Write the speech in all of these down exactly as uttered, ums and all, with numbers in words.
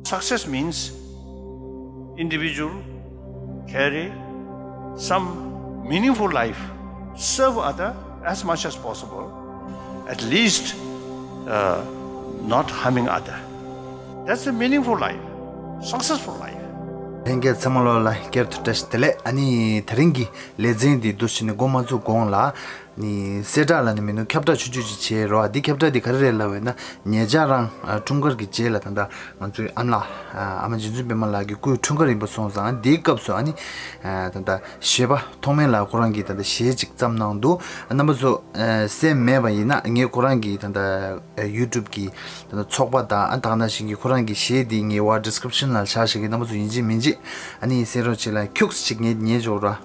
Success means individual carry some meaningful life, serve other as much as possible, at least uh, not harming other. That's a meaningful life, successful life. ལྷན་རྒྱས་ཚང་མ་ལོ་ལ་བསྐྱར་དུ་བཀྲ་ཤིས་བདེ་ལེགས། ཨ་ནི་དེ་རིང་གི་ལེ་ཚན་འདི་འདུག་སེ་ནི་འགོ་མ་བཙུགས་གོང་ལ། ནི་གསལ་བསྒྲགས་ལབ་ནི་མི་འདུག་ཁྱབ་བསྒྲགས་ཆུང་ཆུང་ཅིག་བྱས་རོགས། འདི་ཁྱབ་བསྒྲགས་འདི་ག་རེ་རེད་ལབ་པ་ཡིན་ན། ཉེ་ཆར་རང་ཨ་འཁྲུངས་སྐར་གྱི་རྗེས་ལ་ད་ལྟ་ང་ཚོའི་ཨ་མ་ལགས་ཨ་མ་རྗེ་བཙུན་པད་མ་ལགས་ཀྱི་སྐུའི་འཁྲུངས་སྐར་ཡིན་པ་སོང་ཙང་། འདིའི་སྐབས་སུ་ཨ་ནི་ཨ་ད་ལྟ་གཞས་པ་ཐོགས་མེད་ལགས་ཁོ་རང་གིས་ད་ལྟ་གཞས་ཅིག་བརྩམས་གནང་འདུག་རྣམ་པ་ཚོ་ཨ་གསན་མེད་པ་ཡིན་ན། ངས་ཁོ་རང་གི་ད་ལྟ་ཡུ་ཊུབ་གི་ད་ལྟ་ཚོགས་པ་དང་། ཨ་ད་ག་ནང་བཞིན་གྱི་ཁོ་རང་གི་གཞས་འདི་ངའི་འོག་ཌི་སི་ཀི་རིབ་ཤན་ལ་བཞག་བཞག་གི། རྣམ་པ་ཚོ་ཡིན་གཅིག་མིན་གཅིག་ཨ་ནི་གསན་རོགས་བྱེད་ལ། ཁྱུག་ཙམ་ཅིག་ངས་ཉན་འཇོག་ར།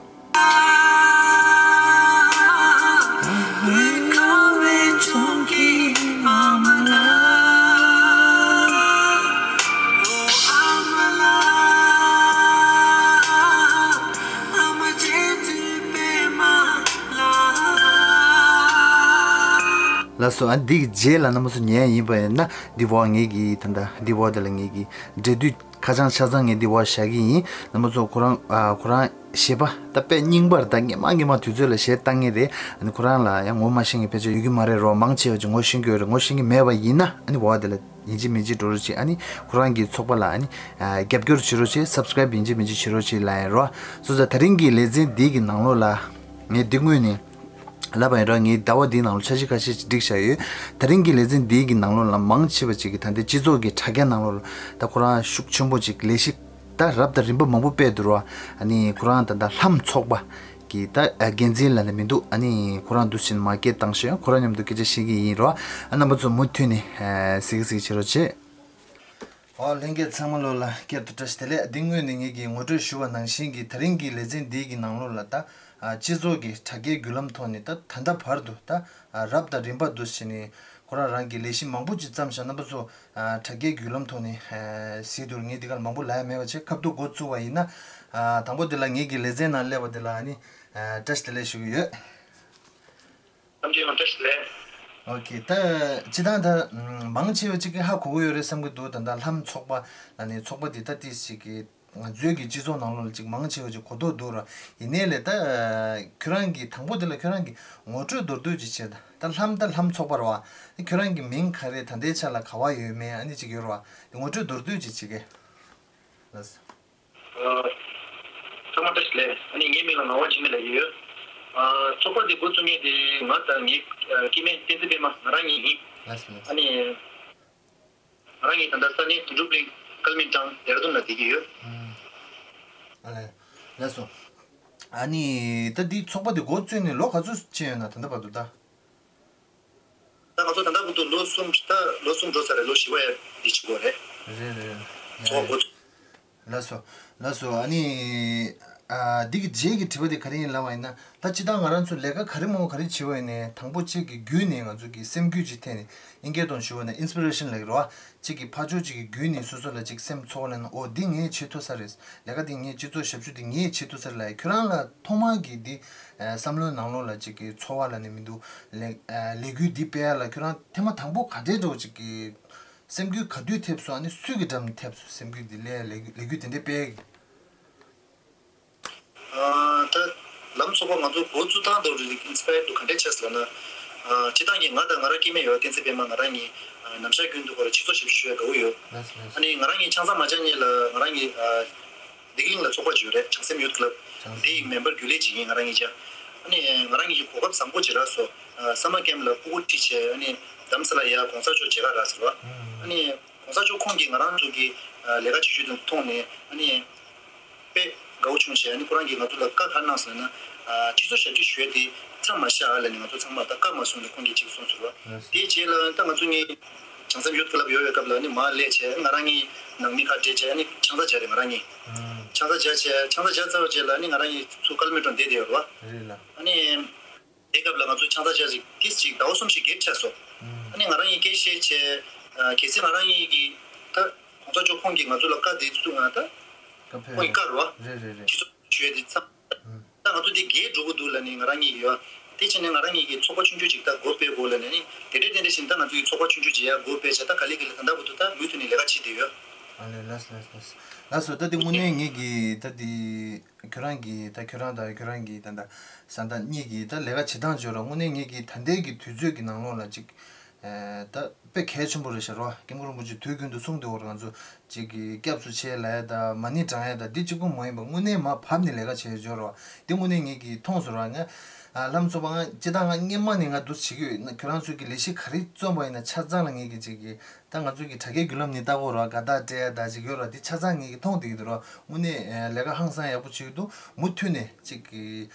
ལགས་སོ། ཨ་འདི་གི་རྗེས་ལ་རྣམ་པ་ཚོ་ཉན་ཡིན་པ་ཡིན་ན། འདི་འོག་ངེད་ཀྱི་ད་ལྟ་འདི་འོག་དེ་ལ་ངེད་ཀྱི་འབྲེལ་མཐུད་ཁ་བྱང་ཆ་ཚང་ངས་འདི་འོག་བཞག་གི་ཡིན། རྣམ་པ་ཚོ་ཁོ་རང་ཨ་ཁོ་རང་གཞས་པ་ད་དཔེ་རྙིང་པར་ད་སྔོན་མ་སྔོན་མ་དུས་ཚོད་ལ་གཞས་བཏང་མཁན་རེད། ཨ་ནི་ཁོ་རང་ལ་ཡང་ངོ་མ་ཤེས་མཁན་ཕལ་ཆེར་ཡོད་ཀྱི་མ་རེད་རོགས། མང་ཆེ་བ་ཅིག་ངོ་ཤེས་ཀྱི་ཡོད་རེད། ངོ་ཤེས་ཀྱི་མེད་པ་ཡིན་ན་ཨ་ནི་འོག་དེ་ལ་ཡིན་གཅིག་མིན་གཅིག་འགྲོ་རོགས་བྱེད། ཨ་ནི་ཁོ་རང་གི་ཚོགས་པ་ལ་ཨ་ནི་ཨ་རྒྱབ་སྐྱོར་བྱེད་རོགས་བྱེད། སབ་སི་ཀི་རབ་ཡིན་གཅིག་མིན་གཅིག་བྱེད་རོགས་བྱེད་ལབ་ཡིན་རོགས། སོ་སོ་ད་རིང་གི་ལེ་ཚན་འདི་གི་ནང་ལོགས་ལ་ངས་འདི་སྔོན་ནས་ལབ་པ་ཡིན་རོགས། ངའི་ཟླ་བ་འདིའི་ནང་ལ་འཆར་གཞི་ཁ་ཤས་ཅིག་བསྒྲིགས་བཞག་ཡོད། ད་རིང་གི་ལེ་ཚན་འདིའི་གི་ནང་ལོགས་ལ་མང་ཆེ་བ་ཅིག་གིས་ད་ལྟའི་སྤྱི་ཚོགས་ཀྱི་དྲ་རྒྱའི་ནང་ལོགས་ལ་ད་ཁོ་རང་ཤུགས་ཆེན་པོ་ཅིག་ལས་གཞི་ད་རབ་དང་རིམ་པ་མང་པོ་སྤེལ་འདུག་རོགས། ཨ་ནི་ཁོ་རང་ད་ལྟ་ལྷམ་ཚོགས་པ་གི་ད་འགན་འཛིན་ལབ་ནས་མི་འདུག་ཨ་ནི་ཁོ་རང་འདུག་སེ་མར་སྐད་བཏང་ཤོག་ཁོ་རང་མཉམ་དུ་སྐད་ཆ་བཤད་ཀྱི་ཡིན་རོགས། ཨ་རྣམ་པ་ཚོ་མུ་མཐུད་ནས་ཨ་གཟིགས་གཟིགས་བྱེད་རོགས་བྱེད། ཨོ་ལྷན་རྒྱས་ཚང་མ་ལོ་ལ་བསྐྱར་དུ་བཀྲ་ཤིས་བདེ་ལེགས། འདི་སྔོན་ནས་ངེད་ཀྱིས་ངོ་སྤྲོད་ཞུ་བ་ནང་བཞིན་གྱི་ད་རིང་གི་ལེ་ཚན་འདིའི་གི་ནང་ལོགས་ལ་ད་ཨ་སྤྱི་ཚོགས་ཀྱི་དྲ་རྒྱའི་བརྒྱུད་ལམ་ཐོག་ནས་ད་ད་ལྟ་བར་དུ་ད་ཨ་རབ་དང་རིམ་པ་འདུག་སེ་ནས་ཁོ་རང་རང་གི་ལས་གཞི་མང་པོ་ཅིག་བརྩམས་བཞག་རྣམ་པ་ཚོ་ཨ་དྲ་རྒྱའི་བརྒྱུད་ལམ་ཐོག་ནས་ཨ་གཟིགས་འདུག་ངས་འདི་གར་མང་པོ་ལབ་ཡ་མེད་པ་བྱས། ཁ་ཐུག་འགོ་བཙུགས་པ་ཡིན་ན། ཨ་དང་པོ་འདི་ལ་ངེད་ཀྱི་ལེ་ཚན་ནང་སླེབས་པ་འདི་ལ་ཨ་ནི་ཨ་བཀྲ་ཤིས་བདེ་ལེགས་ཞུ་གི་ཡོད། ཨོ་ཁེ། ད་སྤྱིར་བཏང་ད་མང་ཆེ་བ་ཅིག་གིས་ཧ་གོ་གི་ཡོད་རེད་བསམ་གྱི་འདུག་ད་ལྟ་ལྷམ་ཚོགས་པ་ལ་ནི་ཚོགས་པ་འདི་ད་ཏིས་ཅིག་གི་ང་ཚོའི་གི་སྤྱི་ཚོགས་ནང་ལོགས་ལ་ཅིག་མང་ཆེ་བ་ཅིག་གོ་རྟོགས་འདུག་ར། ཡིན་ནའི་ལས་ད་ཁྱོད་རང་གི་དང་པོ་འདི་ལ་ཁྱོད་རང་གི་ངོ་སྤྲོད་མདོར་བསྡུས་ཅིག་བྱེད། ད་ལྷམ་ད་ལྷམ་ཚོགས་པ་ར་བ། ཁྱོད་རང་གི་མིང་ག་རེ། ད་ལྟའི་ཆ་ལ་ག་བ་ཡོད་མེད། ཨ་ནི་ཅིག་ཡོད་ར་བ། ངོ་སྤྲོད་མདོར་བསྡུས་ཅིག་བྱེད་གས། ལགས། ཚང་མ་བཀྲ་ཤིས་བདེ་ལེགས། ཨ་ནི་ངའི་མིང་ལ་ངག་དབང་འཇིགས་མེད་ལབ་ཀྱི་ཡོད། ཨ་ཚོགས་པ་འདི་འགོ་བཙུགས་མཁན་དེ་ང་དང་ངའི་ཨ་སྐྱེ་དམན་བསྟན་འཛིན་པད་མ་ང་རང་གཉིས་ཡིན། ལགས་སོ། ལགས་སོ། ཨ་ནི་ང་རང་གཉིས་ད་ལྟ་ས་གནས་དོན་གྲུབ་གླིང་ཀལ་མིན་ཀྲང་ལྡེ་ར་ལྡུན་ལ་བསྡད་ཀྱི་ཡོད། ཨ་ལས། ལགས་སོ། ཨ་ནི་ད་འདི་ཚོགས་པ་འདི་འགོ་བཙུགས་ནས་ལོ་ག་ཚོད་ཕྱིན་ཡོད་ན། ད་ལྟ་བར་དུ་ད། ད་ང་ཚོ་ད་ལྟ་བར་དུ་ལོ་གསུམ། ད་ལོ་གསུམ་འགྲོ་ཚར་རེད། ལོ་བཞི་པ་ཡ་འདི་བྱེད་དགོས་རེད། རེད་རེད། ཚོགས་པ་འགོ་ཚུགས། ལགས་སོ། ལགས་སོ། ཨ་ནི་ཨ་འདི་གི་རྗེས་ཀྱི་དྲི་བ་དེ་ག་རེ་ཡིན་ལབ་པ་ཡིན་ན། ད་སྤྱིར་བཏང་ང་རང་ཚོ་ལས་ཀ་ག་རེ་མང་པོ་ག་རེ་བྱེད་པ་ཡིན་ནའི་དང་པོ་གཅིག་གི་བརྒྱུད་ནས་ང་ཚོ་གི་སེམས་རྒྱུད་ཅིག་ཐད་ནས་ཨིན་སྐད་ཐོག་ཞུ་བ་ན་ཨིན་སི་པི་རེ་ཤན་ལབ་ཀྱི་རེད་བ། གཅིག་གི་ཕར་ཕྱོགས་གཅིག་གི་བརྒྱུད་ནས་སོ་སོ་ལ་ཅིག་སེམས་ཚོར་བ་སླེབས་ན། ཨོ་འདི་ངས་བྱེད་ཐུབ་ས་རེད། ལས་ཀ་འདི་ངས་སྤྱི་ཚོགས་ཞབས་ཞུ་འདི་ངས་བྱེད་ཐུབ་ས་རེད་ལབ་ཡ། ཁྱོད་རང་ལ་ཐོག་མར་གྱི་འདི་ཨ་བསམ་བློའི་ནང་ལོགས་ལ་ཅིག་གི་ཚོར་བ་ལབ་ནས་མི་འདུག་ལས་ཨ་ལས་འགུལ་འདི་སྤེལ་ཡ་ལ་ཁྱོད་རང་ཐེངས་མ་དང་པོ་ག་འདྲའི་འདྲ་བོ་ཅིག་གི་སེམས་འགུལ་ག་དུས་ཐེབས་སོང་། ཨ་ནི་སུས་ཀྱི་འགྲམ་ནས་ཐེབས་སོང་། སེམས་འགུལ་འདི་ལས་ལས་འགུལ་ལས་འགུལ་དེ་འདྲའི་སྤེལ། ཨ་ད་ལམ་ཚོགས་པ་ང་ཚོ་འགོ་བཙུགས་སྟངས་དང་རིགས་ཨིན་སི་པ་ཡར་དུ་ག་འདྲས་བྱས་ལབ་ན། ཨ་སྤྱིར་བཏང་གི་ང་དང་ང་རང་སྐྱེ་དམན་ཡོད་བསྟན་འཛིན་པད་མ་ང་རང་གཉིས་ཨ་ནམ་ཞག་རྒྱུན་དུ་ཁོ་རང་སྤྱི་ཚོགས་ཞབས་ཞུ་ཞུ་ཡ་དགའ་བོ་ཡོད། ལགས་སོ། ལགས་སོ། ཨ་ནི་ང་རང་གཉིས་ཆང་ས་མ་རྐྱབ་སྔོན་ལ་ང་རང་གཉིས་ཨ་བདེ་སྐྱིད་གླིང་ལ་ཚོགས་པ་ཅིག་ཡོད་རེད། བྱང་སེམས་ཡུཐ་ཀླབ། བྱང་སེམས། དེའི་མེམ་བར་རྒྱུན་ལས་ཅིག་ཡིན་ང་རང་གཉིས་ཀྱང་། ཨ་ནི་ང་རང་གཉིས་ཀྱི་གོ་སྐབས་བཟང་པོ་ཅིག་རག་སོང་། ཨ་སམ་མར་ཀེམ་ལ་ཕྲུ་གུ་ཁྲིད་བྱས། ཨ་ནི་རྡ་རམ་ས་ལ་ཡ་གོང་ས་མཆོག་མཇལ་ཁ་རག་ཟེར་བ། ཨ་ནི་གོང་ས་མཆོག་ཁོང་གིས་ང་རང་ཚོ་གི་ཨ་ལས་ཀ་བྱེད་ཤུགས་དེ་མཐོང་ནས། ཨ་ནི་དཔེ་དགའ་བོ་བྱུང་བྱས། ཨ་ནི་ཁོ་རང་གིས་ང་ཚོ་ལ་བཀའ་ག་རེ་གནང་སོང་ལབ་ན། ཨ་སྤྱི་ཚོགས་ཞབས་ཕྱི་ཞུ་ཡ་དེ་མཚམས་མ་བཞག་ཨ་ལབ་ནས་ང་ཚོ་ཚང་མ་ད་བཀའ་མ་གསུངས་ནས་ཁོང་གིས་གཅིག་གསུངས་ཟེར་བ། དེའི་རྗེས་ལ་ད་ང་ཚོ་གཉིས་བྱང་སེམས་ཡུཐ་ཀླབ་ཡོད་པའི་སྐབས་ལ་ནི་མར་སླེབས་བྱས། ང་རང་གཉིས་ནང་མི་ཁ་བྲལ་བྱས། ཨ་ནི་ཆང་ས་སྦྱར་རེད་ང་རང་གཉིས། ཆང་ས་སྦྱར་བྱས། ཆང་ས་སྦྱར་ཚར་བའི་རྗེས་ལ་ནི་ང་རང་གཉིས་ཚུར་ཀལ་མི་ཀྲང་བསྡད་བསྡད་ཡོད་རེད་བ། རེད་ལ། ཨ་ནི་དེ་སྐབས་ལ་ང་ཚོ་ཆང་ས་སྦྱར་ཅིག་ཏིས་ཅིག་ཟླ་བ་གསུམ་ཞིག་གེབ་ཆགས་སོང་། ཨ་ནི་ང་རང་གཉིས་སྐད་བཤད་བྱས། ཨ་གལ་སྲིད་ང་རང་གཉིས་ཀྱིས་ད་གོང་ས་མཆོག་ཁོང་གིས་ང་ཚོ་ལ་བཀའ་དེ་གསུངས་ན། ད་ཁོང་གི་བཀའ་རེད་བ། རེད་རེད་རེད། སྤྱི་ཚོགས་ཞུ་ཡ་དེ་མཚམས། ད་ང་ཚོ་འདི་རྒས་འགྲོ་གི་འདུག་ལབ་ནས་ང་རང་གཉིས་ཡོད། དེ་བྱས་ནས་ང་རང་གཉིས་ཀྱིས་ཚོགས་པ་ཆུང་ཆུང་ཅིག་ད་སྒོ་ཕྱེ་དགོས་ལབ་ནས་ནི། དེ་འདྲས་དེ་འདྲས་བྱས་ནས་ད་ང་ཚོ་ཡི་ཚོགས་པ་ཆུང་ཆུང་ཅིག་ཡར་སྒོ་ཕྱེ་བྱས། ད་ག་ལེ་ག་ལེ་ད་ལྟ་བར་དུ་ད་མུ་མཐུད་ནས་ལས་ཀ་བྱེད་བསྡད་ཡོད། ཨ་ལས། ལགས་སོ། ལགས་སོ། ལགས་སོ། ད་དེ་དངོས་གནས་ངེད་ཀྱི་ད་དེ་ཁྱོད་རང་གི་ད་ཁྱོད་རང་དང་ཁྱོད་རང་གི་ད་ད་བཟའ་ཟླ་གཉིས་ཀྱི་ད་ལས་ཀ་བྱེད་སྟངས་བརྗོད་རོགས། དངོས་གནས་ངེད་ཀྱི་ད་ལྟའི་གི་དུས་ཚོད་ཀྱི་ནང་ལོགས་ལ་ཅིག་ཨེ་ད་དཔེ་གལ་ཆེན་པོ་རེད་ཤག་རོ། སྐྱབས་མགོན་རིན་པོ་ཆེ་དུས་རྒྱུན་དུ་གསུངས་དེ་བོར་ང་ཚོ་ཅིག་གི་སྐྱབས་སུ་མཆི་ལབ་ཡ་ད་མ་ཎི་བགྲང་ཡ་ད་འདི་གཅིག་པུ་མ་ཡིན་པ་དངོས་གནས་མར་བབས་ནས་ལས་ཀ་བྱས་བརྗོད་རོགས། འདི་དངོས་གནས་ངེད་ཀྱི་མཐོང་སོང་རོགས། ང་ཨ་ལམ་ཚོ་པ་ང་སྤྱི་བཏང་ང་སྔན་མ་ནས་ང་འདུ་བྱེད་ཀྱི་ཡོད། ཁྱོད་རང་ཚོ་གི་ལས་གཞི་ག་རེ་བརྩམས་པ་ཡིན་ན་ཆ་ཚང་ལ་ངེད་ཀྱི་ཅིག་གི་ད་ང་ཚོ་གི་དྲ་རྒྱའི་བརྒྱུད་ལམ་ནས་ལྟ་གོ་རོགས། དགའ་རྟགས་སྤྲད་ཡ་ད་ཅིག་ཡོད་རོགས། འདི་ཆ་ཚང་ངེད་ཀྱི་མཐོང་བསྡད་ཀྱི་འདུག་རོགས། དངོས་གནས་ལས་ཀ་ཧང་སང་ཡག་པོ་བྱེད་ཀྱི་འདུག་མུ་མཐུད་ནས་ཅིག་གི་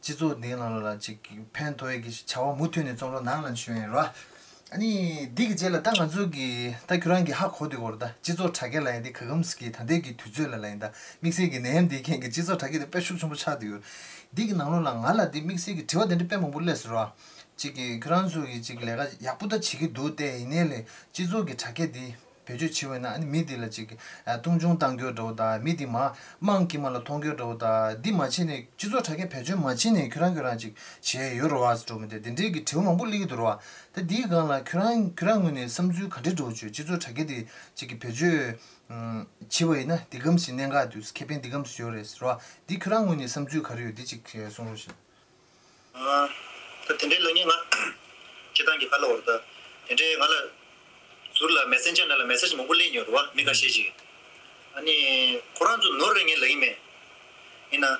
སྤྱི་ཚོགས་འདིའི་ནང་ལ་ཅིག་ཕན་ཐོགས་ཡས་ཀྱི་བྱ་བ་མུ་མཐུད་ནས་རྩོམ་རོགས་གནང་ལ་ཞུ་ཡིན་རོགས། ཨ་ནི་འདི་གི་རྗེས་ལ་ད་ང་ཚོ་གི་ད་ཁྱོད་རང་གི་ཧ་གོ་དེ་གོ་ར། ད་སྤྱི་ཚོགས་དྲ་རྒྱ་ལ་ཡིན་དེ་ག་གམ་གི་ད་ལྟའི་གི་དུས་ཚོད་ལ་ལ་ཡིན་ད་དམིགས་བསལ་གྱི་ནད་ཡམས་འདིའི་རྐྱེན་གྱི་སྤྱི་ཚོགས་དྲ་རྒྱ་དེ་དཔེ་ཤུགས་ཆེན་པོ་ཆགས་བསྡད་ཡོད། འདི་གི་ནང་ལོགས་ལ་ང་ལ་དེ་དམིགས་བསལ་གྱི་དྲི་བ་དེ་འདྲ་དཔེ་མང་པོ་སླེབས་སོང་ར། ཅིག་གི་ཁྱོད་རང་ཚོ་གི་ཅིག་ལས་ཀ་ཡག་པོ་ད་བྱེད་ཀྱི་འདུག་སྟེ། ཡིན་ནའི་ལས་སྤྱི་ཚོགས་ཀྱི་དྲ་རྒྱ་འདི་བེད་སྤྱོད་བྱེད་པ་ཡིན་ན་ཨ་ནི་མི་འདི་ལ་ཅིག་གི་ཨ་མཐོང་ཆུང་བཏང་རྒྱུ་འདྲ་བོ་དང་། མི་འདི་མ་དམངས་དཀྱིལ་མ་ལ་མཐོང་རྒྱུ་འདྲ་བོ་དང་། འདི་མ་བྱས་ནས་སྤྱི་ཚོགས་དྲ་རྒྱ་བེད་སྤྱོད་མ་བྱས་ནས་ཁྱོད་རང་ཁྱོད་རང་ཅིག་བྱས་ཡོད་རེད་བ་ཟེར་འགྲོ་མི་འདི་འདི་འདྲའི་གི་དྲི་བ་མང་པོ་སླེབས་ཀྱི་འདུག་རེད་བ། ད་འདིའི་སྒང་ལ་ཁྱོད་རང་ཁྱོད་རང་ངོས་ནས་བསམ་ཚུལ་ག་འདྲ་འདྲ་བོ་བརྗོད། སྤྱི་ཚོགས་དྲ་རྒྱ་འདི་ཅིག་གི་བེད་སྤྱོད་ཨམ་བྱས་པ་ཡིན་ན་འདི་གམ་ཞིག་གནད་འགག་འདུག་ཁེ་ཕན་འདི་གམ་ཞིག་ཡོད་རེད་ཟེར་བ། འདི་ཁྱོད་རང་ངོས་ནས་བསམ་ཚུལ་ག་རེ་ཡོད་འདི་ཅིག་གསུང་རོགས་ཞུ། ཨ། ད་དེ་འདྲའི་ལབ་མཁན་ང་སྤྱི་བཏང་གི་ཁ་ལ་བར་ད་དེ་འདྲའི་ང་ལ་ཟུར་ལ་མེ་སེན་ཇར་ནང་ལ་མེ་སེཇ་མང་པོ་སླེབས་མྱོང་རེད་བ། མི་ཁ་ཤས་ཤིག་ཨ་ནི་ཁོ་རང་ཚོ་ནོར་རེད་ངས་ལབ་ཀྱི་མེད། ཡིན་ན་ཨ་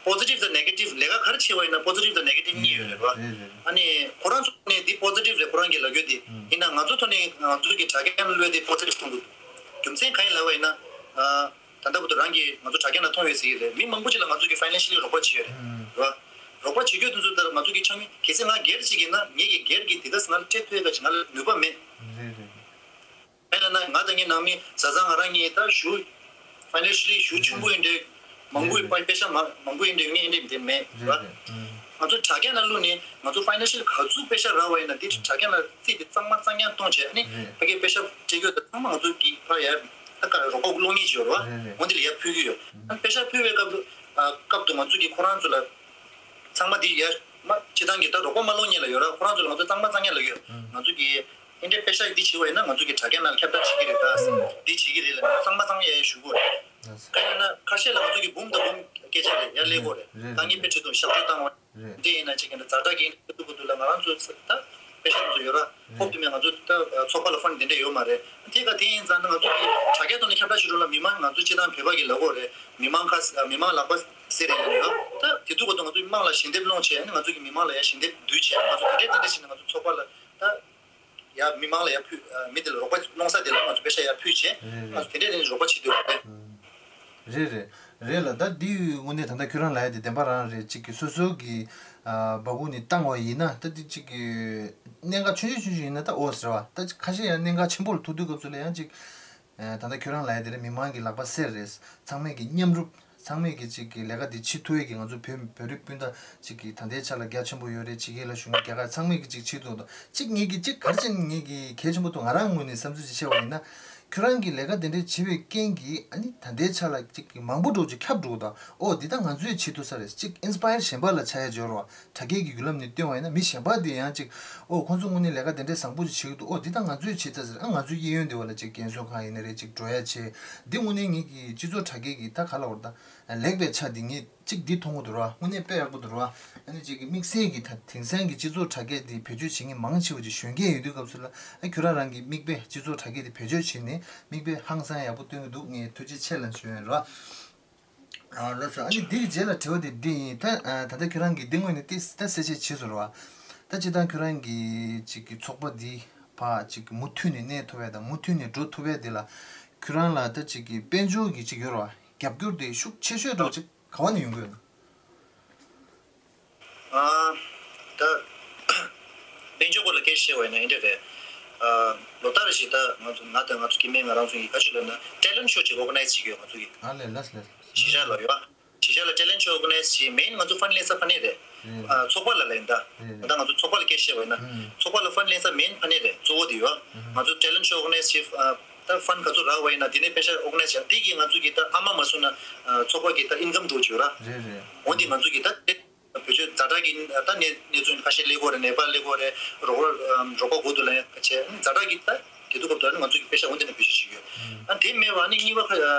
པོ་སི་ཊིབ་དང་ནེ་གེ་ཊིབ། ལས་ཀ་ག་རེ་བྱས་པ་ཡིན་ན་པོ་སི་ཊིབ་དང་ནེ་གེ་ཊིབ་གཉིས་ཡོད་རེད་བ། རེད་རེད། ཨ་ནི་ཁོ་རང་ཚོ་ནས་འདི་པོ་སི་ཊིབ་རེད་ཁོ་རང་གིས་ལབ་རྒྱུ་དེ། ཡིན་ན་ང་ཚོ་ཐོག་ནས་ང་ཚོ་གི་དྲ་རྒྱ་ནང་བླུགས་ཏེ་པོ་སི་ཊིབ་གཏོང་དགོས་འདུག་རྒྱུ་མཚན་གང་ཡིན་ལབ་པ་ཡིན་ན་ཨ། ད་ལྟ་བར་དུ་རང་གིས་ང་ཚོ་དྲ་རྒྱ་ནང་མཐོང་ཡོད་ཟེར་གྱི་རེད། མི་མང་པོ་ཅིག་ལ་ང་ཚོ་གིས་ཕའི་ནན་ཤལ་ལི་རོགས་པ་བྱས་ཡོད་རེད། ཨང་། རེད་བ། རོགས་པ་བྱེད་རྒྱུ་དེ་ཚོ་ལྟར་ང་ཚོ་གིས་ཆ་མི་གལ་སྲིད་ང་སྒེར་གཅིག་ཡིན་ན་ངེད་ཀྱི་སྒེར་གྱི་དེ་ག་ང་ལ་སྤྲད་ཐུབ་ཡས་ག་ཅིག་ང་ལ་ནུས་པ་མེད། རེད་རེད། མེད་ལ་ན་ང་དང་ངའི་ནང་མི་བཟའ་ཚང་ང་རང་གཉིས་ད་ཞུ་ཕའི་ནན་ཤལ་ལི་ཞུ་ཆེན་པོ་ཡིན་འདྲ། མང་པོ་ཡིན་པ་པེ་ཤ་མ་མང་པོ་ཡིན་འདྲ་ངས་འདྲ་མི་དེ་མེད་རེད་བ། རེད་རེད། ཨང་། ང་ཚོ་དྲ་རྒྱ་ནང་བླུགས་ནས་ང་ཚོ་ཕའི་ནན་ཤལ་ལི་ག་ཚོད་པེ་ཤ་རག་པ་ཡིན་ན་དེ་དྲ་རྒྱ་ནང་རྩིས་དེ་གཙང་མ་གཙང་རྐྱང་གཏོང་བྱས་ཨ་ནི་རེད། ཕ་གིའི་པེ་ཤ་སྤྲད་རྒྱུ་དང་ཚང་མ་ང་ཚོ་གི་ཕ་ཡ་ད་ག་རོགས་པ་སློང་མཁན་ཅིག་ཡོད་རེད་བ། རེད་རེད། འོ་འདི་ལ་ཡར་ཕུལ་གྱི་ཡོད། ཨ་པེ་ཤ་ཕུལ་བའི་སྐབས་དུ་ཨ་སྐབས་དུ་ང་ཚོ་གིས་ཁོ་རང་ཚོ་ལ་ཚང་མ་འདི་ཡར་མ་སྤྱི་བཏང་གི་ད་རོགས་པ་མ་སློང་མཁན་ལ་ཡོད་ར། ཁོ་རང་ཚོ་ལ་ང་ཚོ་གཙང་མ་གཙང་རྐྱང་ལབ་ཀྱི་ཡོད། ང་ཚོ་གིས་ཨེ་འདྲའི་པེ་ཤ་འདི་བྱེད་པ་ཡིན་ན་ང་ཚོ་གིས་དྲ་རྒྱ་ནང་ཁྱབ་བསྒྲགས་བྱེད་ཀྱི་རེད་ད། འདི་བྱེད་ཀྱི་རེད་ལབ་ནས་གཙང་མ་གཙང་རྐྱང་ཡར་ཞུ་དགོས་རེད། གང་ཡིན་ན་ཁ་ཤས་ལ་ང་ཚོ་གིས་འབུམ་དང་འབུམ་སྐད་ཆ་རེད་ཡར་སླེབས་ཀྱི་ཡོད་རེད། རེད། དཀའ་ངལ་དཔེ་ཁྲིད་དུ་ཤག་ཏུ་བཏང་བ། རེད། འདི་ཡིན་ན་ཅིག་གི་ཛ་དྲག་གི་ཐུག་གི་འདུག་ལ་ང་རང་ཚོ་ད་པེ་ཤ་ཚོ་ཡོད་ར། རེད། ཧོབ་ཏེ་མེད་ང་ཚོ་ད་ཚོགས་པ་ལ་ཕན་དེ་འདྲ་ཡོད་མ་རེད། དེ་ག་དེ་ཡིན་ཙང་ན་ང་ཚོ་གི་དྲ་རྒྱ་ཐོག་ནས་ཁྱབ་བསྒྲགས་བྱེད་རོགས་ལ་མི་མང་ང་ཚོ་སྤྱི་བཏང་བོད་པ་གི་ལབ་དགོས་རེད། མི་མང་ཁ་མི་མང་ལག་པ་སེ་རེད་ལ་ཡོད་ད། དེ་དུས་གོ་ད་ང་ཚོ་མི་མང་ལ་ཞལ་འདེབས་སློང་བྱས་ཨ་ནི་ང་ཚོ་གི་མི་མང་ལ་ཡ་ཞལ་འདེབས་བསྡུས་བྱས་ང་ཚོ་དེ་འདྲ་དེ་འདྲ་བྱས་ནས་ང་ཚོ་ཚོགས་པ་ལ་ད་ཡ་མི་མང་ལ་ཡ་ཕུལ་མི་དེ་ལ་རོགས་པ་སློང་ས་དེ་ལ་ང་ཚོ་པེ་ཤ་ཡ་ཕུལ་བྱས་ང་ཚོ་དེ་འདྲ་དེ་འདྲ་རོགས་པ་བྱེད་དུས་རེད། རེད་རེད། རེད་ལ་ད་འདི་དངོས་གནས་ད་ལྟ་ཁྱོད་རང་ལབ་ཡ་དེ་བདེན་པ་རང་རེད། གཅིག་གི་སོ་སོ་གི་ཨ་སྦ་ཁུག་ནས་བཏང་བ་ཡིན་ན་ད་འདི་གཅིག་གི་གནད་འགག་ཆུང་ཆུང་ཆུང་ཆུང་ཡིན་ན་ད་འོ་ཟེར་བ་ད་ཁ་ཤས་ཡང་གནད་འགག་ཆེན་པོ་ལ་ཐུག་དུས་སྐབས་སུ་ལ་ཡང་གཅིག་ཨ་ད་ལྟ་ཁྱོད་རང་ལབ་ཡ་དེ་རེད། མི་མང་གི་ལག་པ་སེར་རེད། ཚང་མས་གི་མཉམ་རུབ་ཚང་མས་གི་གཅིག་གི་ལས་ཀ་འདི་བྱེད་ཐུབ་ཡས་གི་ང་ཚོ་བོད་བོད་རིགས་སྤུན་ཟླ་གཅིག་གི་ད་ལྟའི་ཆ་ལ་རྒྱ་ཆེན་པོ་ཡོད་རེད། ཕྱི་རྒྱལ་ལ་བཞུགས་མཁན་རྒྱ་གར་ཚང་མས་གི་གཅིག་བྱེད་ཐུབ་དང་གཅིག་ངེད་ཀྱི་གཅིག་ག་རེ་བྱས་ནས་ངེད་ཀྱི་གལ་ཆེན་པོ་འདུག་ང་རང་ངོས་ནས་བསམ་ཚུལ་ཅིག་བཤད་པ་ཡིན་ན། ཁྱོད་རང་གིས་ལས་ཀ་དེ་འདྲའི་བྱེད་པའི་རྐྱེན་གྱིས་ཨ་ནི་ད་ལྟའི་ཆ་ལ་ཅིག་གི་མང་པོ་འགྲོ་ཅིག་ཁྱབ་འགྲོ་དང་། ཨོ་འདི་ད་ང་ཚོས་བྱེད་ཐུབ་ས་རེད། ཅིག་ཨིན་སི་པ་ཡར་གཞན་པ་ལ་ཆགས་ཡ་འབྱོར་བ་དྲ་རྒྱའི་གི་བརྒྱུད་ལམ་ནས་བཏོན་པ་ཡིན་ན་མི་གཞན་པ་དེ་ཡང་ཅིག་ཨོ་ཁོང་ཚོ་དངོས་གནས་ལས་ཀ་དེ་འདྲའི་བཟང་པོ་ཅིག་བྱེད་ཀྱི་འདུག་ཨོ་འདི་ད་ང་ཚོས་བྱེད་ཐུབ་ས་རེད། ཨ་ང་ཚོའི་གཡས་གཡོན་དེ་བ་ལ་ཅིག་རྒན་གསོ་ཁང་ཡིན་ན་རེད་ཅིག་འགྲོ་ཡ་བྱེད། འདི་དངོས་གནས་ངེད་ཀྱི་སྤྱི་ཚོགས་དྲ་རྒྱའི་གི་ད་ག་ལ་བར་ད་ལེགས་པའི་ཆ་འདི་ངས་ཅིག་འདི་མཐོང་གི་འདུག་ར། དངོས་གནས་དཔེ་ཡག་པོ་འདུག་ར། ཨ་ནི་ཅིག་གི་དམིགས་བསལ་གྱི་ད་དེང་སང་གི་སྤྱི་ཚོགས་དྲ་རྒྱ་འདི་བེད་སྤྱོད་བྱེད་མཁན་མང་ཆེ་བ་ཅིག་གཞོན་སྐྱེས་ཡོད་དུས་སྐབས་སུ་ལ་ཨ་ཁྱོད་རང་རང་གི་མིག་དཔེ་སྤྱི་ཚོགས་དྲ་རྒྱ་འདི་བེད་སྤྱོད་བྱེད་ནས་མིག་དཔེ་ཧང་སང་ཡག་པོ་སྟོན་གྱི་འདུག་ངས་ཐུགས་རྗེ་ཆེ་ལབ་ཞུ་ཡ་ཡིན་ར། ཨ་ལགས་སོ། ཨ་ནི་འདི་གི་རྗེས་ལ་དྲི་བ་དེ་འདི་ཡིན། ད་ཨ་ད་ལྟ་ཁྱོད་རང་གིས་འདི་སྔོན་ནས་ཏིས་ད་གསལ་བཤད་བྱས་སོང་ར་བ། ད་སྤྱིར་བཏང་ཁྱོད་རང་གི་ཅིག་གི་ཚོགས་པ་འདི་ཕ་ཅིག་གི་མུ་མཐུད་ནས་གནས་ཐུབ་ཡ་དང་མུ་མཐུད་ནས་འགྲོ་ཐུབ་ཡ་དེ་ལ་ཁྱོད་རང་ལ་ད་ཅིག་གི་དཔལ་འབྱོར་གྱི་ཅིག་ཡོད་ར་བ་རྒྱབ་སྐྱོར་དེ་ཤུགས་ཆེ་ཤོས་འདྲ་ཅིག་ག་བ་ནས་ཡོང་གི་ཡོད་ན། ཨ་ད་དཔལ་འབྱོར་སྐོར་ལ་སྐད་ཆ་བཤད་པ་ཡིན་ན་འདི་འདྲ་རེད། ཨ་ལོ་ལྟར་རེ་བཞིན་ད་ང་ཚོ་ང་དང་ང་ཚོ་སྐྱེ་དམན་ང་རང་ཚོ་གི་ག་ཅིག་ལབ་ན་ཊེ་ལེན་ཊི་ཤོ་ཅིག་ཨོར་ག་ནའི་ཛི་བྱེད་ཀྱི་ཡོད་ང་ཚོ་གི། ཨ་ལས་ལགས་ལགས། གཞིས་ཆགས་ལ་ཡོད། གཞིས་ཆགས་ལ་ཊེ་ལེན་ཊི་ཤོ་ཨོར་ག་ནའི་ཛི་བྱེད་མེན་ང་ཚོ་ཕན་ལེན་ས་ཕ་ནས་རེད། ཨ་ཚོགས་པ་ལ་ལ་ཡིན་ད། ད་ང་ཚོ་ཚོགས་པ་ལ་སྐད་ཆ་བཤད་པ་ཡིན་ན། ཚོགས་པ་ལ་ཕན་ལེན་ས་མེན་ཕ་ནས་རེད་གཙོ་བོ་དེ་ཡོད། ང་ཚོ་ཊེ་ལེན་ཊི་ཤོ་ཨོར་ག་ནའི་ཛི་བྱེད་ད་ཕན་ག་ཚོད་རག་པ་ཡིན་ན་དེ་ནས་པེ་ཤ་ཨོར་ག་ནའི་ཛི་བྱེད་དེ་གིས་ང་ཚོ་གི་ད་ཨ་མ་མ་སོང་ན་ཚོགས་པ་གི་ད་ཨིན་ཀམ་འགྲོ་བཅུག་ར། རེད་རེད། འོན་ཏེ་ང་ཚོ་གི་ད་དེ། བོད་ཆོས་ཛ་དྲག་གི་ད་གནས་གནས་ཚུལ་ཁ་ཤས་སླེབས་ཀྱི་ཡོད་རེད། ནེ་པཱལ་སླེབས་ཀྱི་ཡོད་རེད། རོགས་རོགས་པ་དགོས་འདུག་ལབ་ཡ་ཁ་ཤས་ཛ་དྲག་གི་ད་ དེ་དུས་སྐབས་དུ་ཨ་ནི་ང་ཚོ་གི་པེ་ཤ་འོ་འདི་ནས་བེད་སྤྱོད་བྱེད་ཀྱི་ཡོད། ཨ་དེ་མེད་པ་ཨ་ནི་གཉིས་པ་ཁ་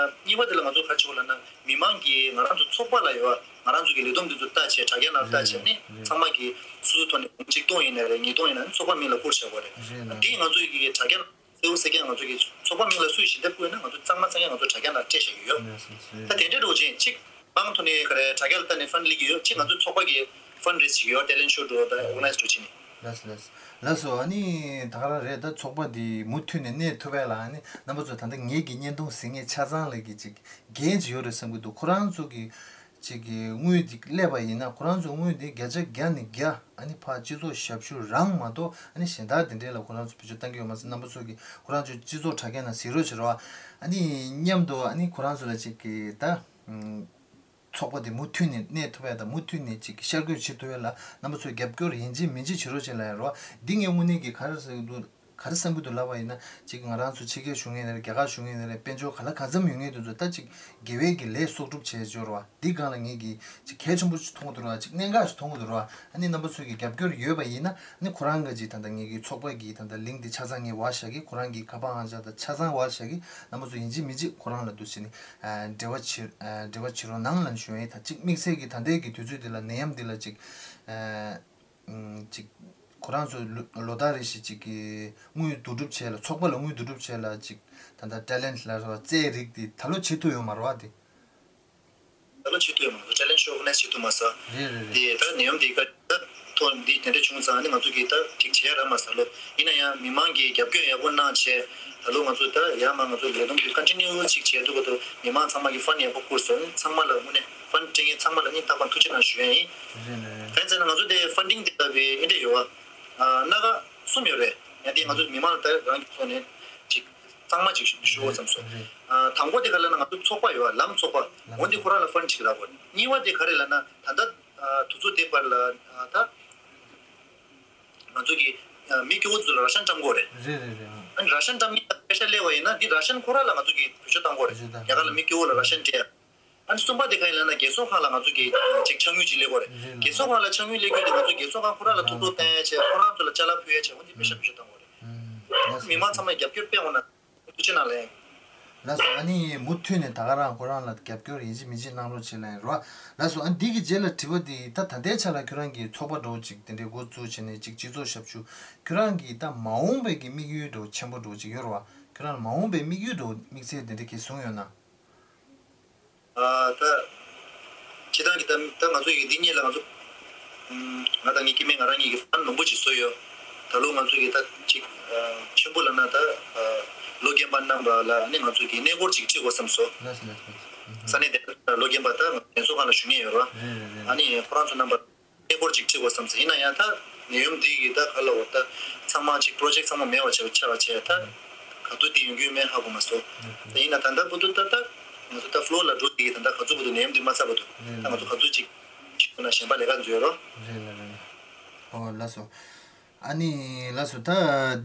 གཉིས་པ་དེ་ལ་ང་ཚོ་ག་རེ་བྱེད་དགོས་ལབ་ན། མི་མང་གིས་ང་རང་ཚོ་ཚོགས་པ་ལ་ཡོད་ང་རང་ཚོ་གི་ལས་བསྡོམས་འདི་ཚོ་ལྟ་བྱས། དྲ་རྒྱ་ནང་ལྟ་བྱས་ཨ་ནི་ཚང་མ་གིས་སོ་སོའི་ཐོག་ནས་གཅིག་སྟོང་ཡིན་ནའི་རེད། ཉིས་སྟོང་ཡིན་ནའི་ཚོགས་པ་མིང་ལ་བསྐུར་བྱས་པ་རེད། ཨ་དེ་ང་ཚོ་གི་དྲ་རྒྱ་ནང་གསལ་པོ་གསལ་རྐྱང་ང་ཚོ་གི་ཚོགས་པ་མིང་ལ་སུས་ཞལ་འདེབས་བསྐུར་ན་ང་ཚོ་གཙང་མ་གཙང་རྐྱང་ང་ཚོ་དྲ་རྒྱ་ནང་སྤྲད་བཞག་གི་ཡོད། ད་དེ་འདྲའི་འགྲོ་ཅན་གཅིག་མང་ཐོག་ནས་ག་རེ་དྲ་རྒྱ་ལ་ལྟ་ནས་ཕན་སླེབས་ཀྱི་ཡོད། གཅིག་ང་ཚོ་ཚོགས་པ་གི་ཕན་རེ་ཟེར་གྱི་ཡོད། ཊེ་ལེན་ཤོ་འགྲོ་ད་ཨོར་ག་ནའི་ཛི་འགྲོ་བྱེད་ནི། ལགས་སོ་ལགས་སོ། ལགས་སོ། ཨ་ནི་ད་ག་རང་རེད། ད་ཚོགས་པ་འདི་མུ་མཐུད་ནས་གནས་ཐུབ་པ་ལ་ཨ་ནི་རྣམ་པ་ཚོ་ད་ལྟ་ངེད་ཀྱི་བརྙན་ཐུང་གཟིགས་མཁན་ཆ་ཚང་ལ་གི་ཅིག་འགན་ཅིག་ཡོད་རེད་བསམ་གྱི་འདུག་ཁོ་རང་ཚོ་གི་ཅིག་གི་དངུལ་འདི་སླེབས་པ་ཡིན་ན་ཁོ་རང་ཚོ་དངུལ་འདི་བརྒྱ་ཆ་བརྒྱ་ནས་བརྒྱ་ཨ་ནི་ཕར་སྤྱི་ཚོགས་ཞབས་ཞུ་རང་མ་གཏོགས་ཨ་ནི་གཞན་དག་དེ་འདྲས་ལ་ཁོ་རང་ཚོ་བེད་སྤྱོད་བཏང་གི་ཡོད་མ་རེད། རྣམ་པ་ཚོ་གི་ཁོ་རང་ཚོ་སྤྱི་ཚོགས་དྲ་རྒྱ་ནང་གཟིགས་རོགས་བྱེད་རོགས། ཨ་ནི་མཉམ་དུ་ཨ་ནི་ཁོ་རང་ཚོ་ལ་ཅིག་གི་ད། ཚོགས་པ་དེ་མུ་མཐུད་ནས་གནས་ཐུབ་ཡ་དང་མུ་མཐུད་ནས་ཅིག་ཤར་བསྐྱོད་བྱེད་ཐུབ་ཡ་ལ་རྣམ་པ་ཚོས་རྒྱབ་སྐྱོར་ཡིན་གཅིག་མིན་གཅིག་བྱེད་རོགས་བྱེད་ལབ་ཡ་རོ། འདི་ངས་དངོས་གནས་ཀྱི་ག་རེ་བསམ་གྱི་འདུག་ག་རེ་བསམ་གྱི་འདུག་ལབ་པ་ཡིན་ན། ཅིག་ང་རང་ཚོ་ཕྱི་རྒྱལ་བཞུགས་མཁན་ནས་རེད། རྒྱ་གར་བཞུགས་མཁན་ནས་རེད། དཔལ་འབྱོར་ག་ལ་གང་འཚམ་ཡོད་མཁན་དེ་ཚོ་ད་ཅིག་དགེ་བའི་གི་ལས་གསོག་སྒྲུབ་བྱས་འབྱོར་བ་འདི་སྒང་ལ་ངས་ཀྱི་ཅིག་གལ་ཆེན་པོ་ཅིག་མཐོང་གི་འདུག་ར། ཅིག་གནད་འགག་ཅིག་མཐོང་གི་འདུག་ར། ཨ་ནི་རྣམ་པ་ཚོས་ཀྱི་རྒྱབ་སྐྱོར་ཡོད་པ་ཡིན་ན་ཨ་ནི་ཁོ་རང་གི་ཅིག་ད་ལྟ་ངས་ཀྱི་ཚོགས་པ་གི་ད་ལྟ་ལིང་ཀི་འདི་ཆ་ཚང་ངས་བར་བཞག་གི་ཁོ་རང་གི་ཁ་པར་ཨང་ཅག་དང་ཆ་ཚང་བར་བཞག་གི་རྣམ་པ་ཚོ་ཡིན་གཅིག་མིན་གཅིག་ཁོ་རང་ལ་འདུག་བྱས་ནས། འབྲེལ་བ་བྱེད། འབྲེལ་བ་བྱེད་རོགས་གནང་ལབ་ཞུ་ཡ་ཡིན། ད་གཅིག་དམིགས་བསལ་གྱི་ད་ལྟའི་གི་དུས་ཚོད་འདི་ལ་ནད་ཡམས་འདི་ལ་ཅིག་ཅིག་ཁོ་རང་ཚོ་ལོ་ལོ་ལྟར་རེ་བཞིན་ཅིག་གི་དངུལ་བསྡུ་སྒྲུབ་བྱས་ལ་ཚོགས་པ་ལ་དངུལ་བསྡུ་སྒྲུབ་བྱས་ལ་ཅིག་ད་ལྟ་ཊེ་ལེན་ཊི་ལ་རྩེད་རིགས་འདི་ད་ལོ་བྱེད་ཐུབ་ཡོད་མ་རེད་བ་འདི། ད་ལོ་བྱེད་ཐུབ་ཡོད་མ་རེད། ཊེ་ལེན་ཊི་ཤོ་ཨོར་ག་ནའི་ཛི་བྱེད་ཐུབ་མ་སོང་། རེད་རེད་རེད། དེ་ད་ནད་ཡམས་འདི་ག་ད་ཐོག་འདི་དེ་འདྲ་བྱུང་ཙང་ནི་ང་ཚོ་གིས་ད་ཅིག་བྱེད་ཡ་རག་མ་སོང་ལོ། ཡིན་ན་ཡང་མི་མང་གིས་རྒྱབ་སྐྱོར་ཡག་པོ་གནང་བྱས་ད་ལོ་ང་ཚོ་ད་ཡར་མར་ང་ཚོ་ལས་བསྡོམས་འདི་ཀོན་ཊི་ནིའུ་ཅིག་བྱས་འདུག་ག་ད་མི་མང་ཚང་མ་གིས་ཕན་ཡག་པོ་བསྐུར་སོང་། ཚང་མ་ལ་དངོས་གནས་ཕན་ཊི་སྤྲད་མཁན་ཚང་མ་ལ་སྙིང་ཐག་པ་ཐུགས་རྗེ་གནང་ཞུ་ཡ་ཡིན། རེད་རེད་རེད། གང་ཡིན་ཟེར་ན་ང་ཚོ་དེ་ཕན་ཌིང་དེ་ལྟ་བུའི་འདི་འདྲ་ཡོད་བ། སྣ་ཁ་གསུམ་ཡོད་རེད། ཡང་དེ་ང་ཚོ་མི་མང་ལ་ད་རང་གི་ཐོག་ནས་ཅིག་གཙང་མ་ཅིག་ཞུ་དགོས་བསམ་སོང་། རེད། དང་པོ་དེ་ག་ལབ་ན་ང་ཚོ་ཚོགས་པ་ཡོད་བ། ལམ་ཚོགས་པ། ལམ་འོ་འདི་ཚོགས་ཁོ་རང་ལ་ཕན་ཌིང་ཅིག་རག་དགོས། གཉིས་པ་དེ་ག་རེ་ལབ་ན་ད་ལྟ་དུས་ཚོད་དེ་བར་ལ་ད་ང་ཚོ་གི་མི་སྐྱོ་བོ་ཚོ་ལ་ར་ཤན་བཀྲམ་དགོས་རེད། རེད་རེད་རེད། ཨ་ནི་ར་ཤན་བཀྲམ་མཁན་ལ་པེ་ཤ་སླེབས་པ་ཡིན་ན་འདི་ར་ཤན་ཁོ་རང་ལ་ང་ཚོ་གི་བེད་སྤྱོད་བཏང་དགོས་རེད། བེད་སྤྱོད་བཏང་། རྒྱ་གར་ལ་མི་སྐྱོ་བོ་ལ་ར་ཤན་སྤྲད་ཡ། ཨ་ནི་གསུམ་པ་དེ་ག་ཡིན་ལབ་ན་རྒས་གསོ་ཁང་ལ་ང་ཚོ་གི་ཅིག་ཕྱག་དངུལ་ཅིག་སླེབས་དགོས་རེད། རེད་ལ། རྒས་གསོ་ཁང་ལ་ཕྱག་དངུལ་སླེབས་རྒྱུ་དེ་ང་ཚོ་རྒས་གསོ་ཁང་ཁོ་རང་ལ་ཐུགས་སྤྲོ་བསྟན་ཡ་བྱས་ཁོ་རང་ཚོ་ལ་ཅ་ལག་ཕུལ་ཡ་བྱས་འོ་འདི་པེ་ཤ་བེད་སྤྱོད་བཏང་དགོས་རེད། ཨུམ། ལགས་སོ། མི་མང་ཚང་མས་རྒྱབ་སྐྱོར་སྤེལ་འོང་ན་ཐུགས་རྗེ་གནང་ལན། ལགས་སོ། ཨ་ནི་མུ་མཐུད་ནས་ད་ག་རང་ཁོ་རང་ལ་རྒྱབ་སྐྱོར་ཡིན་གཅིག་མིན་གཅིག་གནང་རོགས་བྱེད་ལན་རོ། ལགས་སོ། ཨ་ནི་འདི་གི་རྗེས་ལ་དྲི་བ་འདི་ད་ད་ལྟའི་ཆ་ལ་ཁྱོད་རང་གི་ཚོགས་པ་འདྲ་བོ་ཅིག་དེ་འདྲའི་འགོ་བཙུགས་བྱས་ནས་ཅིག་སྤྱི་ཚོགས་ཞབས་ཞུ་ཁྱོད་རང་གི་ད་མ་འོངས་པའི་གི་དམིགས་ཡུལ་འདྲ་བོ་ཆེན་པོ་འདྲ་བོ་ཅིག་ཡོད་རེད་བ། ཁྱོད་རང་ལ་མ་འོངས་པའི་དམིགས་ཡུལ་འདྲ་བོ་དམིགས་བསལ་དེ་འདྲ་གས་བཟུང་ཡོད་ན། ཨ་ད། སྤྱིར་བཏང་གི་ད་ད་ང་ཚོ་ཡི་འདི་གཉིས་ལ་ང་ཚོ། ཨམ། ང་དང་ངའི་སྐྱེ་དམན་ང་རང་གཉིས་ཀྱི་ཕན་མང་པོ་ཅིག་བཟོས་ཡོད། ད་ལོ་ང་ཚོ་གི་ད་ཅིག་ཨ། ཆེན་པོ་ལབ་ན་ད། ཨ། ལོ་རྒན་པ་རྣམ་པ་ལ་ནི་ང་ཚོ་གི་གནས་སྐོར་ཅིག་ཁྲིད་དགོས་བསམ་སོང་། ལགས་སོ་ལགས་སོ། ཨམ། ས་གནས་དེ་ལོ་རྒན་པ་ད་ལས་ཚོགས་ཁང་ལ་བཞུགས་མཁན་ཡོད་རེད་བ། རེད་རེད་རེད། ཨ་ནི་ཁོ་རང་ཚོ་རྣམ་པ་གནས་སྐོར་ཅིག་ཁྲིད་དགོས་བསམ་སོང་། ཡིན་ན་ཡང་ད་ནད་ཡམས་འདི་གི་ད་ག་ལ་འོ་ད་ཚང་མ་ཅིག་པོ་རོ་ཇེག་ཚང་མ་མེད་པ་བྱས་ཆགས་པ་བྱས་ད། ག་དུས་འདི་ཡོང་རྒྱུ་མེད་ཧ་གོ་མ་སོང་། ད་ཡིན་ན་ད་ལྟ་བར་དུ་ད་ལྟ་ང་ཚོ་ད་ཕ་ལོར་ལ་འགྲོ་འདི་གི་ད་ལྟ་ག་ཚོད་བར་དུ་ནད་ཡམས་འདི་མ་ཚར་བར་དུ་ད་ང་ཚོ་ག་ཚོད་ཅིག་ཅིག་ན་གཞན་པ་ལས་ཀ་འཛུལ་ཡོད་རོ། རེད་ལ་རེད་ལ། ཨོ་ལགས་སོ། ཨ་ནི་ལགས་སོ། ད་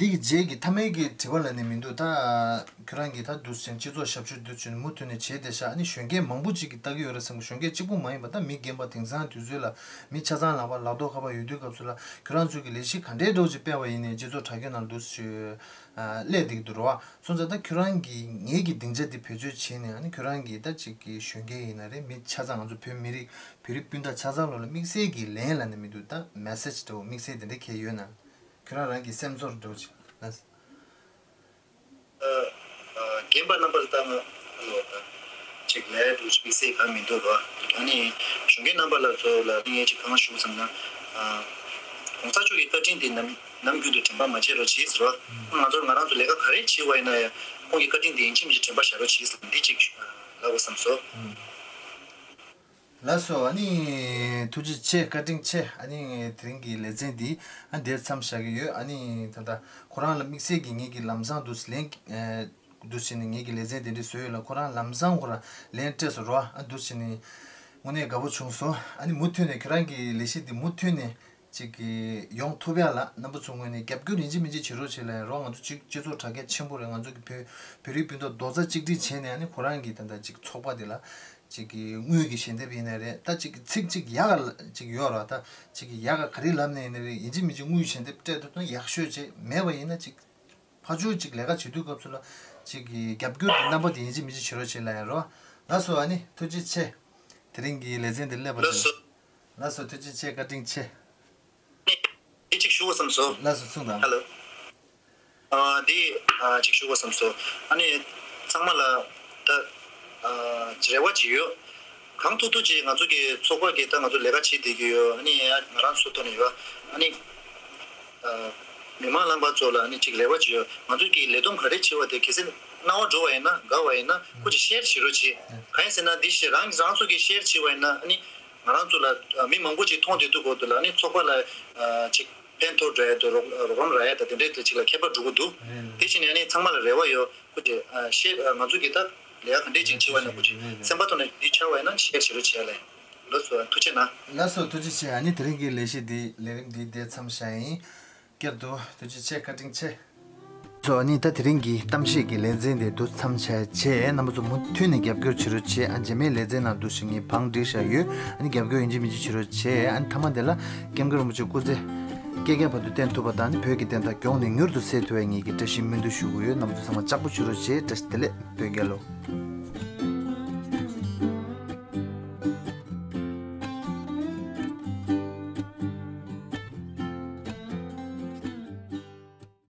འདི་གི་རྗེས་ཀྱི་མཐའ་མའི་གི་དྲི་བ་ལ་ནི་མི་འདུག་ད་ཁྱོད་རང་གིས་ད་འདུག་སེ་སྤྱི་ཚོགས་ཞབས་ཞུ་འདུག་སེ་མུ་མཐུད་ནས་བྱས་བསྡད་ཤག་ཨ་ནི་གཞོན་སྐྱེས་མང་པོ་ཅིག་གིས་ལྟ་གི་ཡོད་རེད་བསམ་གི་གཞོན་སྐྱེས་གཅིག་པུ་མ་ཡིན་པ་ད་མི་རྒན་པ་དེང་སང་དུས་ཚོད་ལ་མི་ཆ་ཚང་ལག་པ་ལག་ཐོག་ཁ་པར་ཡོད་དུས་སྐབས་སུ་ལ་ཁྱོད་རང་ཚོས་ཀྱི་ལས་གཞི་ག་འདྲའི་འདྲ་བོ་ཅིག་སྤེལ་བ་ཡིན་ནའི་སྤྱི་ཚོགས་དྲ་རྒྱ་ནང་འདུག་སེ་སླེབས་བསྡད་ཀྱི་འདུག་རེད་བ། སོང་ཙང་ད་ཁྱོད་རང་གིས་ངེད་ཀྱི་སྡིངས་ཆ་འདི་བེད་སྤྱོད་བྱས་ནས་ཨ་ནི་ཁྱོད་རང་གིས་ད་ཅིག་གི་གཞོན་སྐྱེས་ཡིན་ན་རེད། མི་ཆ་ཚང་ང་ཚོ་བོད་མི་རིགས་བོད་རིགས་སྤུན་ཟླ་ཆ་ཚང་ལོ་ལ་དམིགས་བསལ་གྱི་ལན་ལ་ནི་མི་འདུག་ད་མེ་སེ་ཇི་འདྲ་བོ་དམིགས་བསལ་དེ་འདྲ་གས་ཡོད་ན། ཁྱོད་རང་རང་གི་སེམས་ཚོར་འདྲ་བོ་ཅིག་ལ། རྒན་པ་རྣམ་པ་ལ་ལྟ་ན་ཨ་ལོ་ད་ཅིག་ལས་འདུག་དམིགས་བསལ་གང་མི་འདུག་རོ། ཨ་ནི་གཞོན་སྐྱེས་རྣམ་པ་ལ་ཚོ་ལ་ངས་ཅིག་གང་ཞུ་བསམ་ན། གོང་ས་མཆོག་གི་བཀའ་དྲིན་དེ་ནམ་ནམ་རྒྱུན་དུ་དྲན་པ་མ་བརྗེད་རོགས་བྱེད་ཟེར་རོ། ང་ཚོར་ང་རང་ཚོ་ལས་ཀ་ག་རེ་བྱེད་པ་ཡིན་ན་ཡང་ཁོང་གི་བཀའ་དྲིན་དེ་ཡིན་གཅིག་མིན་གཅིག་དྲན་པ་བཞག་རོགས་བྱེད་ཟེར་འདི་ཅིག་ལབ་དགོས་བསམ་སོང་། ལགས་སོ། ཨ་ནི་ཐུགས་རྗེ་ཆེ། བཀའ་དྲིན་ཆེ། ཨ་ནི་དེ་རིང་གི་ལེ་ཚན་འདི་ཨ་འདིར་མཚམས་བཞག་གི་ཡོད། ཨ་ནི་ད་ལྟ་ཁོ་རང་ལ་དམིགས་བསལ་གྱི་ངེད་ཀྱི་ལམ་སང་འདུག་ལན་འདུག་བྱས་ནས་ངེད་ཀྱི་ལེ་ཚན་དེ་འདྲ་བཟོས་ཡོད་ལ་ཁོ་རང་ལམ་སང་ཁོ་རང་ལན་སྤྲད་སོང་རོ། ཨ་འདུག་བྱས་ནས་དངོས་གནས་དགའ་པོ་བྱུང་སོང་། ཨ་ནི་མུ་མཐུད་ནས་ཁྱོད་རང་གི་ལས་གཞི་འདི་མུ་མཐུད་ནས་ཅིག་གི་ཡོང་ཐུབ་ཡ་ལ་རྣམ་པ་ཚོ་ངོས་ནས་རྒྱབ་སྐྱོར་ཡིན་གཅིག་མིན་གཅིག་བྱེད་རོགས་བྱེད་ལ་ཡང་རོགས། ང་ཚོ་གཅིག་སྤྱི་ཚོགས་དྲ་རྒྱ་ཆེན་པོ་རེད། ང་ཚོ་གི་བོད་བོད་རིགས་སྤུན་ཟླ་རྡོག་རྩ་གཅིག་སྒྲིལ་བྱས་ནས་ཨ་ནི་ཁོ་རང་གི་ད་ལྟ་ཅིག་ཚོགས་པ་དེ་ལ་ཅིག་གི་དངུལ་གྱི་ཞལ་འདེབས་ཡིན་ན་རེད། ད་ཅིག་གི་ཚིག་ཅིག་ཡག་ག་ཅིག་ཡོད་ར། ད་ཅིག་གི་ཡག་ག་ག་རེ་ལབ་ནས་ཡིན་ན་རེད། ཡིན་གཅིག་མིན་གཅིག་དངུལ་ཞལ་འདེབས་སྤྲད་ཐུབ་ན་ཡག་ཤོས་བྱས། མེད་པ་ཡིན་ན་ཅིག་ ཕར་ཕྱོགས་ཅིག་ལས་ཀ་བྱེད་དུས་སྐབས་སུ་ལ་ཅིག་གི་རྒྱབ་སྐྱོར་གྱི་རྣམ་པ་དེ་ཡིན་གཅིག་མིན་གཅིག་བྱེད་རོགས་བྱེད་ལབ་ཡ་རོ། ལགས་སོ། ཨ་ནི་ཐུགས་རྗེ་ཆེ། དེ་རིང་གི་ལེ་ཚན་འདི་སླེབས་པ་ལགས་དང་། སོ། ལགས་སོ། ཐུགས་རྗེ་ཆེ། བཀའ་དྲིན་ཆེ། འདི་གཅིག་ཞུ་དགོས་བསམ་སོང་། ལགས་སོ། གསུངས་དང་། ཧ་ལོ། ཨ། འདི་ཨ་གཅིག་ཞུ་དགོས་བསམ་སོང་། ཨ་ནི་ཚང་མ་ལ་ད་ཨ་རེ་བ་ཅིག་ཡོད། གང་ཐུབ་ཐུབ་ཅིག་ང་ཚོ་གི་ཚོགས་པ་གི་ད་ང་ཚོ་ལས་ཀ་བྱེད་བསྡད་ཀྱི་ཡོད། ཨ་ནི་ང་རང་ཚོ་ཐོག་ནས་ཡོད། ཨ་ནི་ཨ་མི་མང་རྣམ་པ་ཚོ་ལ་ཨ་ནི་ཅིག་རེ་བ་ཅིག་ཡོད། ང་ཚོ་གི་ལས་བསྡོམས་ག་རེ་བྱེད་པ་དེ་གལ་སྲིད་སྣང་བ་འགྲོ་བ་ཡིན་ན། དགའ་བ་ཡིན་ན། ཁོ་ཅིག་ཤེར་བྱེད་རོགས་བྱེད། གང་ཡིན་ཟེར་ན་འདི་ཤེར་རང་རང་ཚོ་གི་ཤེར་བྱེད་པ་ཡིན་ན། ཨ་ནི་ང་རང་ཚོ་ལ་ཨ་མི་མང་པོ་ཅིག་མཐོང་བསྡད་དུས་སྐབས་དེ་ལ་ཨ་ནི་ཚོགས་པ་ལ་ཨ་ཅིག་ཕན་ཐོགས་འགྲོ་ཡ་དང་། རོགས་རོགས་རམ་རག་ཡ་དང་། དེ་འདྲའི་དེ་ཅིག་ལ་ཁྱད་པར་འགྲོ་གི་འདུག། རེད། དེ་བྱས་ནས་ཨ་ནི་ཚང་མ་ལ་རེ་བ་ཡོད། ཁོ་ཅིག་ཨ་ཤེར་ཨ་ང་ཚོ་གི་ད་ལས་ཀ་ག་འདྲས་ཅིག་བྱེད་པ་ཡིན་ན་ཁོ་ཅིག་སེམས་པ་ཐོག་ནས་འདི་འཆར་བ་ཡིན་ན་ཤེར་བྱེད་རོགས་བྱེད་ཡ་ལ། ལགས་སོ། ཐུགས་རྗེ་གནང་། ལགས་སོ། ཐུགས་རྗེ་ཆེ། ཨ་ནི་དེ་རིང་གི་ལས་གཞི་འདི་ལས་རིམ་འདི་འདིར་མཚམས་བཞག་ཡིན། བསྐྱར་དུ་ཐུགས་རྗེ་ཆེ། བཀའ་དྲིན་ཆེ། སོ། ཨ་ནི་ད་དེ་རིང་གི་གཏམ་བཤད་ཀྱི་ལེ་ཚན་དེ་འདིར་མཚམས་བཞག་བྱས། རྣམ་པ་ཚོ་མུ་མཐུད་ནས་རྒྱབ་སྐྱོར་བྱེད་རོགས་བྱེད། ཨ་རྗེས་མའི་ལེ་ཚན་ནང་འདུག་སེ་ངས་བང་བསྒྲིགས་བཞག་ཡོད། ཨ་ནི་རྒྱབ་སྐྱོར་ཡིན་གཅིག་མིན་གཅིག་བྱེད་རོགས་བྱེད། ཨ་ནི་མཐའ་མ་དེ་ལ་སྐྱབས་མགོན་རིན་པོ་ཆེ་སྐུ་ཚེ་བསྐལ་བརྒྱའི་བར་དུ་བརྟན་ཐུབ་པ་དང་། ཨ་ནི་བོད་ཀྱི་བདེན་མཐའ་མགྱོགས་ནས་མྱུར་དུ་གསལ་ཐུབ་པའི་ངེད་ཀྱིས་བཀྲ་ཤིས་སྨོན་འདུན་ཞུ་གི་ཡོད། རྣམ་པ་ཚོ་ཚང་མ་ལྕགས་པོ་བྱེད་རོགས་བྱེད། བཀྲ་ཤིས་བདེ་ལེགས། བོད་རྒྱལ་ལོ།